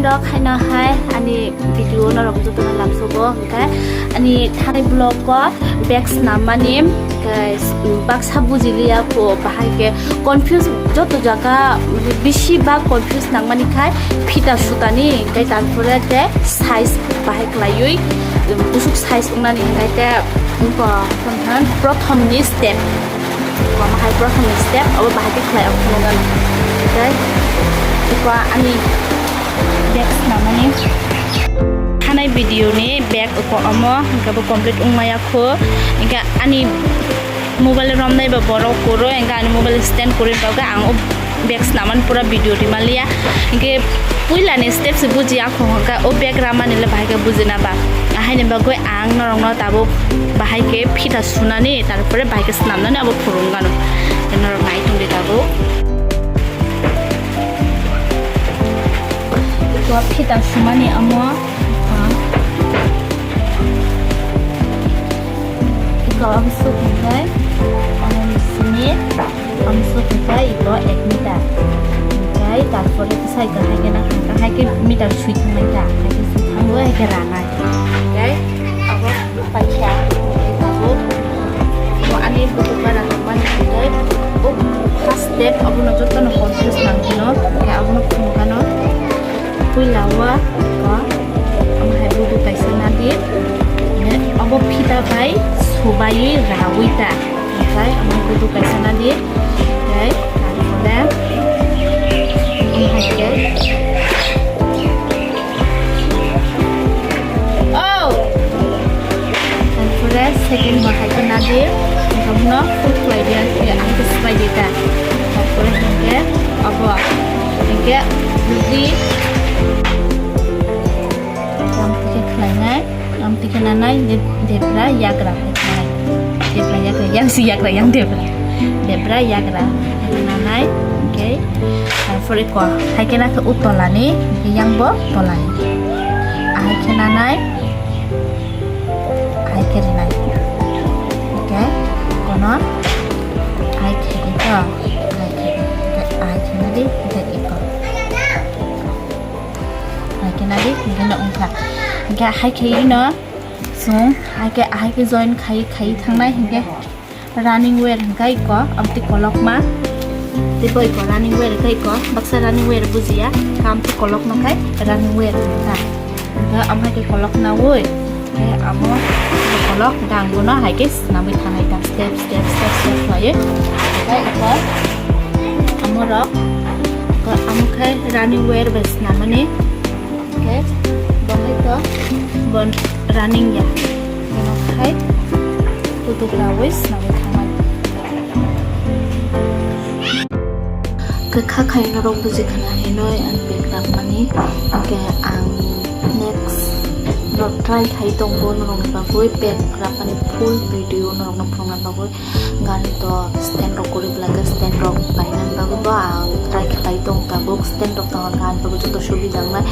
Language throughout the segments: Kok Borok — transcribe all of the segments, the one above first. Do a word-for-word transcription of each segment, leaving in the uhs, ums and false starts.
Rok haino hai ani video norok jotono lamsogo, hwnkhe ani thanai vlog o bag snam mani, hwnkhe baksa bujiliya kho, bahai khe confuse, joto jaga bisi bak confuse nangmani khai phita sutani, hwnkhe tarpore khe size bahai khlaiwi, busuk size wngnani, hwnkhe khe prothom ni step. Omo hai prothom ni step, obo bahai khe khlai ang phunukgano. Hwnkhe, iko ani bag snamani. Thanai video ni bag iko omo, hwnkhe bo complete wngmaya kho. Hwnkhe ani mobile romnai ba borok kuro, hwnkhe ani mobile stand kwrwi bagwi ang o bag snamani pura video rimaliya. Hwnkhe puila ni step se buji akhong hwnkhe o bag ramani le bahai khe bujina ba. Ahaini bagwi ang norokno tabuk bahai khe phita sunani, tarpore bahai khe snamnani abo phurungano. Norok nai tongdi tabuk. Iko phita sumani amo, ah, iko abo sukhunkhe, amo sini. Amso hwnkhe iko ek meter. Hwnkhe tarpore bwsai kahai khe na hwnkhe hai khe meter sui thangmani ta. Hai khe sui thango hai khe ranai. Hwnkhe abo paikha hwnkhe tabuk. Bo ani bukhuk bara tongmani hwnkhe bo first step abono jotono confuse nang phano. Hwnkhe abono phunukgano. Puila o, o, omo hai budu kaisa nadi. Obo phita bai subaiwi rawi ta. Omo hai budu kaisa nadi. Omo hai khe. Oh! Tarpore second bo hai khe nadi, hwnkhe bono full khlai di, hwnkhe ang khe swbai di ta. Tarpore hwnkhe abo, hwnkhe rudi. Amtwi khe khlainai, amtwi khe nanai, de-, debra yagra hai khlai. Debra yagra, yang si yagra, yang debra. Debra yagra hai khe nanai, hwnkhe tarpore ko hai khe nakhe o tolani, hwnkhe yang bo tolani. Ahai khe nanai. Hai khe rinai. Hwnkhe kono hai khe iko, hai khe, hwnkhe hai khe nadi, hwnkhe iko. Hai khe nadi, hwnkhe no wngkha. Hwnkhe hai khe ino chwng hai khe, hai khe join khai, khai thangnai hwnkhe. Running wear hwnkhe iko, amtwi kolokma. Tei bo iko running wear hwnkhe iko, baksa running wear bujiya, amtwi kolokma khai running wear hwnkha. Hwnkhe amo hai khe koloknaui, tei amo kolok hwnkhe ang bono hai khe swnamwi thanai ta, step, step, step, step khlaiwi. Hwnkhe iko amorok, iko amo khe running wear bai swnamani. Hwnkhe bo hai to bo running ya. Bono khai kutuk rawi swnamwi thangmani. Kha khai norok buji khana hinoi ang bag rapmani. Hwnkhe ang next no try khai tongo norokni bagwi bag rapmani full video norokno phunukna bagwi. Gari to stand rok kwrwi bwlai khe stand rok painani bagwi bo ang try khlai tong tabuk, stand rok tongkha ani bagwi joto subida wngnai.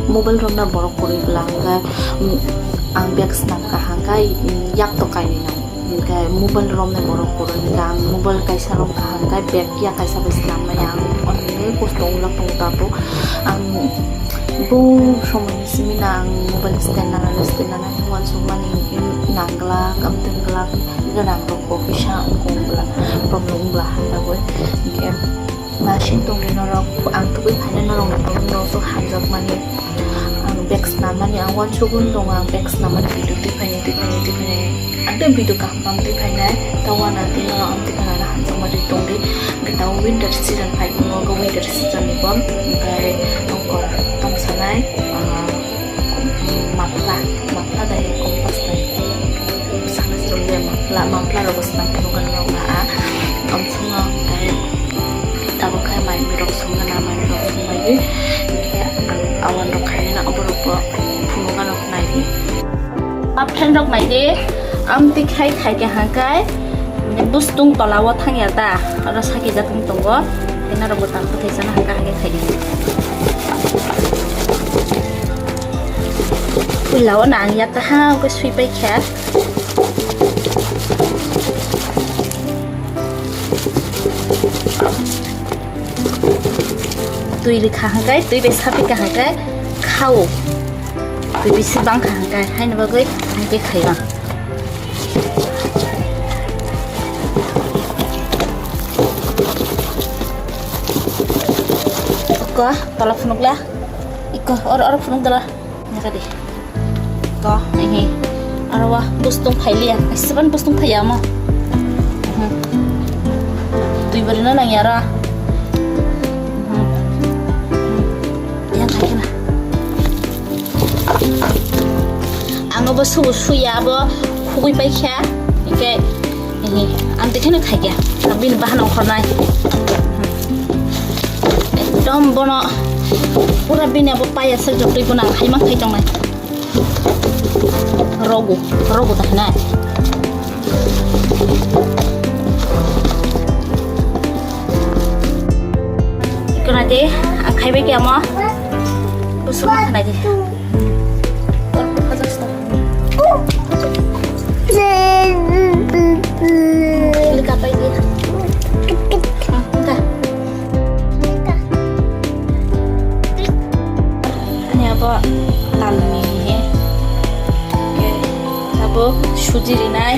Mobile romna borok kwrwi bwla hwnkhe ang bag swnam kaham khe yak to kainwi nai hwnkhe mobile romnai borok kwrwi hwnkhe ang mobile kaisa rom kaham khe bag yak kaisa bai swnam maya ang onek kosto wnglak tongo tabuk ang. Bo somoi ni simi no ang mobile stand nana stand nana uansukmani nangglak amtwng glak. Gwnang rok bo kisa wngkha wngla problem wngla hai rogwi. Hwnkhe masing tongwi norok ang tubui phaina norok no norok so hamjakmani ang bag swnamani ang uansukgwi tongo ang bag swnamani video twi phaini twi phaini twi phaini ang tei video kaham kaham twi phainai ta uanang tei norok ang twi phaina hamjakma twi tongdi. Hwnkhe tabuk winter season phai tongo winter season ni bo hwnkhe tongkor tongsanai. Mafla, mafla dai, compass dai. Sana sero le mafla, mafla rogo sna phunukgana rok na a. Omsongo dai tabuk khai mai mi rok songna na mai rok songbai. Khe ang awan rok khai na obo rok bo phunukgana nai di. Mafla rok nai di. Amtwi khai khai khe hangkai. Bustung tola o thangya da. Aro saki jak wng tongo. Tei norok bo tang kwthai chana hangka hangke khai di. Puila o nang yak kaham khe sui pai kha. Twi rikha hwnkhe, twi bai sapikha hwnkhe khao. Twi bisi bangkha hwnkhe, haini bagwi hwnkhe khaiba. Iko, tola phunukla. Iko, or, or phunuk dala. Nyakadi. Ko, ehe. Aro wa, bustung phailiya. Seban bustung phaiya mo. Mhm. Twi bari na nang yara. Mhm. Yang khai na. Ang bo su, suya bo khugui paikha. Ike, ehe. Ang tikheno khaikha. Bini bahan ongkhornai. Mhm. Ekdom bono pura bini abo paya sak jotoi bono ang khaima khai tongnai. Rogo, rogo ta hina. Ikona de, ang khaibai ke amo. Busuk ma khana de. Ini kapai de. Ani abo talni he. Abo suji rinai.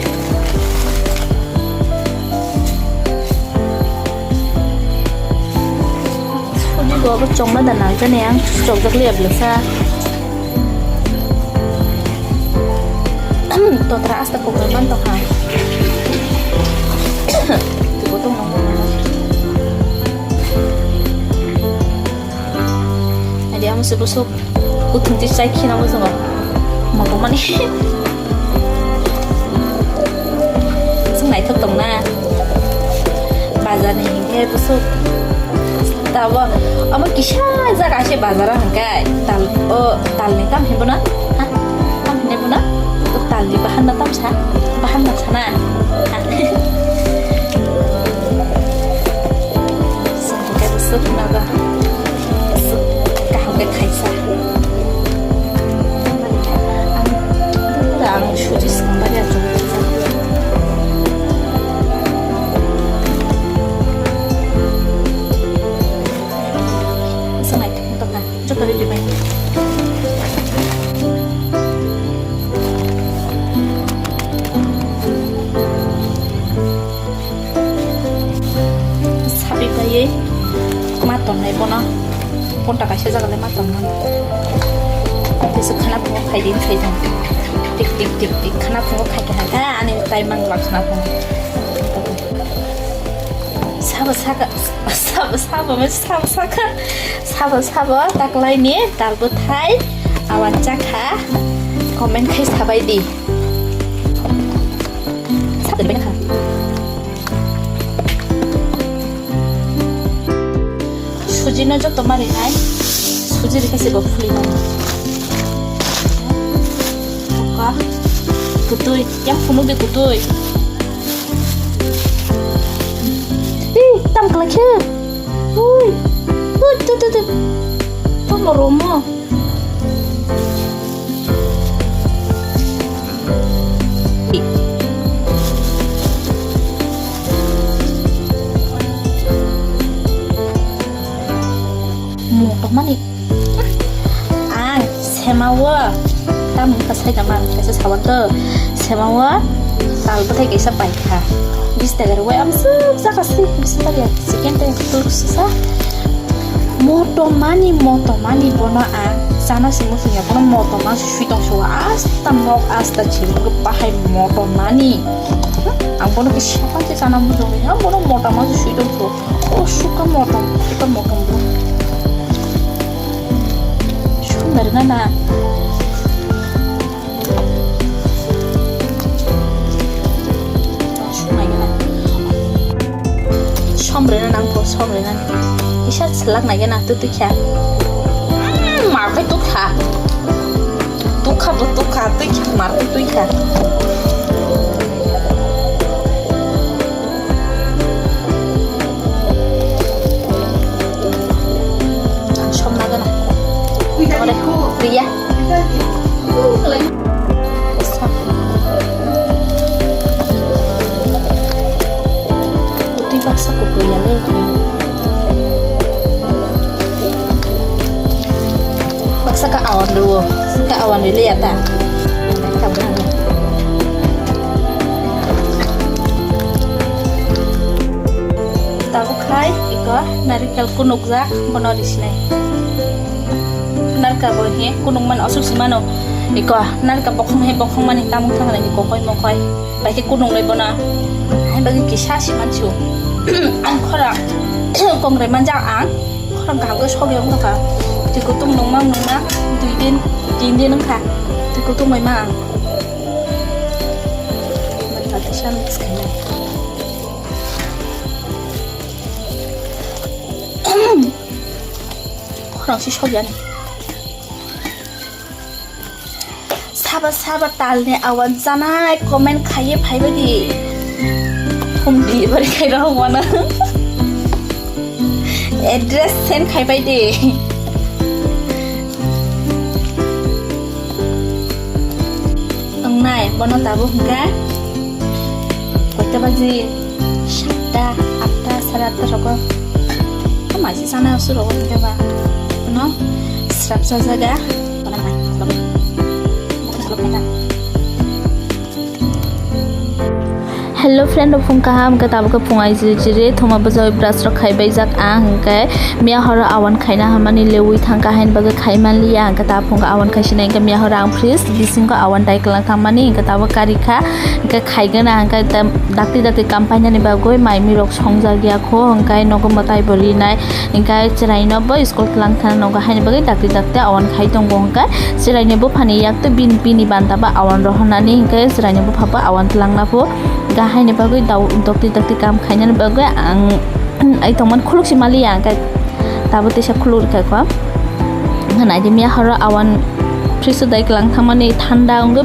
Suji bo abo chongma da nang jani ang chokjak liya belasa. Totra asta kokra man tokha. Tubo tong nang. Adi amo se bosok kuthum ti chai khina mo songo. Moto mani. Sung naithok tong na. Bazar ni hingke bosok. Tabo amo kisa jaga se bazar o hingke tal o tal ni tam hebo na. Ha? Tam hebo na? O tal ni bahan na tam sa? Bahan na sana? Ha? Sung ke bosok na ba. Kaham khe khaisa. Ang, ang suji swkang bari achuk. Swng naithok wngtokha, joto ready bai. Sabi baiwi ma tonnai bono. Ponta kaisa jaga le ma tongmani. Tei se khana phungo khai di, khai tong. Tik, tik, tik, tik. Khana phungo khai khe hai kha ani tai mang la khana phungo. Sabo saka, sabo, sabo, sabo saka. Sabo, sabo taklaini dal bwthai awan chakha. Comment khai sabai di. Sabo bai kha. Suji no joto ma rinai. Suji rikhe se bo phuli nai. Oka. Kutui. Yang phunuk de kutui. Ih, tam kalai khe. Ui. Ui, tu, tu, tu. Tam lo romo. Moto mani. Ang sema o. Tam ka sai ka mang kaisa sawan to. Sema o. Tal bwthai kaisa pai kha. Bis taka rwai am suk saka si. Bis taka ya. Second time tu sa. Moto mani, moto mani bono ang chana simi sungya bono moto ma sui tong so asta nok asta chimgo bahai moto mani. Ang bono kisa pa se chana mujung ya bono moto ma sui tong so. O suka moto, suka moto bo. Sundar na na. Som rwna nang kho, som rwna. Kisa selak nai gana, tu twi kha. Mm, mar khai tu kha. Tu kha, bo tu kha, twi kha, mar khai twi kha. Som na gana. Ore, Priya. Kutui baksa kutui ya le. Awan rwo, sika awan rwliya ta. Tabuk khai iko narikal kunukjak, bono risinai. Narikal bo he kunuk man osuk si mano. Iko narikal bokhong he bokhong mani tamung thang lai iko koi mokoi. Bai khe kunuk lai bono. Hai bagwi kisa si mansu. Ang khora kongrai manjak ang. Khorang kaham khe sogwi wng kha. Twi kutung nungma nungma dui din, tin din wng kha. Twi kutung bai ma ang. Mani kha teisa mix khainai. Khorang si sogwi ani. Saba saba talni awan chanai comment khaiwi phaibai di. Home delivery khai rw mano. Address send khaibai di. Wngnai bono tabuk hwnkhe koita baji? Satta, atta, sare atta rogo. Maji sana su rogo hwnkhe ba. Bono srapsa jaga. Bono nai. Hello friend, phung kaham, hwnkhe tabuk phung ai jiri jiri thoma bwsai brush rok khaibai jak ang, hwnkhe miya horo awan khaina hamani lewi thangkha, hain bagwi khaimanliya, hwnkhe ta phung awan khaisina, hwnkhe miya horo ang fridge bisingo awan dai kwlang thangmani, hwnkhe tabuk karikha, hwnkhe khaigana, hwnkhe dakti dakti kam painani bagwi mai mirok songjak ya kho, hwnkhe nogo mwtai bo rinai. Hingke chwraino bo school twlang thana nogo, haini bagwi dakti dakti awan khai tongo. Hingke chwraini buphani yak twi bini, bini banta bo awan rohornani, hingke chwraini bupha bo awan twlangna pho. Hingke haini bagwi dao, dakti dakti kam khainani bagwi ang ai tongmani khuluk si maliya, hingke tabuk teisa khuluk rwkha kho. Hingke naidi miya horo awan fridge o dai kwlang thangmani thanda wngwi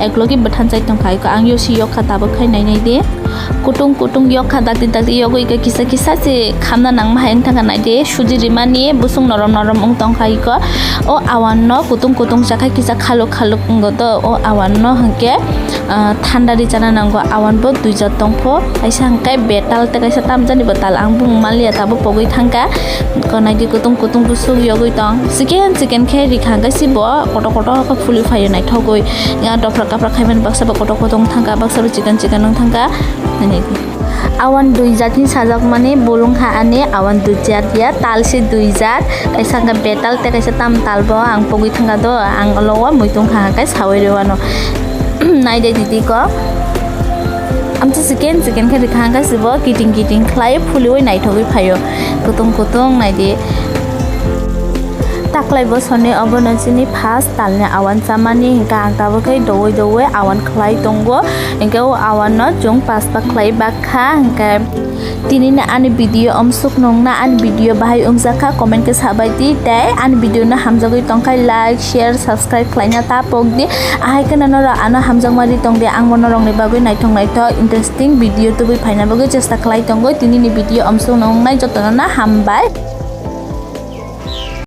eklogi bwthan chai tongkha, iko ang yosi yokha tabuk khai nainai di. Kutung kutung yokha dakti dakti yogwi khe kisa kisa se khamna nangma hai wngthangkha naidi, suji rimani busung norom norom wng tongkha iko. O awan no kutung kutung chakhai kisa khaluk khaluk wngo do, o awan no hwnkhe, ah, thanda ri chana nango. Awan bo dui jat tongpho, kaisa hwnkhe betal tei kaisa tamjani bo tal, ang bumung manliya tabuk pogwi thangkha. Ko naidi kutung kutung busuk yogwi tong, chicken chicken khe rikha hwnkhe si bo kotor kotor khe phulwi phaio naithogwi. Ya dopra kapra khaimani baksa bo kotor kotor wng thangkha, baksa bo chicken chicken wng thangkha. Awan dui jatni sajakmani bolong ha ani awan dui jat ya, tal se dui jat, kaisa hwnkhe betal tei kaisa tam tal bo ang pogwi thangkha do, ang olo o muitung kha hwnkhe sawi rw ano. Naide didi ko. Amtwi chicken chicken khe rikha hwnkhe si bo kiting kiting khlai phulwi naithogwi phaio. Kutung kutung naidi. Taklai bosoni obono chini first talni awan chamani, hingkhe ang tabuk khe dowoi dowoi awan khlai tongo, hingkhe o awan no chwng paspa khlai bakha, hingkhe tini ni ani video omsuk nungna ani video bahai wngjakha comment khe sabai di, tei ani video no hamjagwi tongkha like, share, subscribe khlaina ta pok di, ahai kheno norok ano hamjakma ri tong di, ang bo norokni bagwi naithok naithok interesting video tubui phaina bagwi chesta khlai tongo, tini ni video omsuk nungnai jotono no hambai.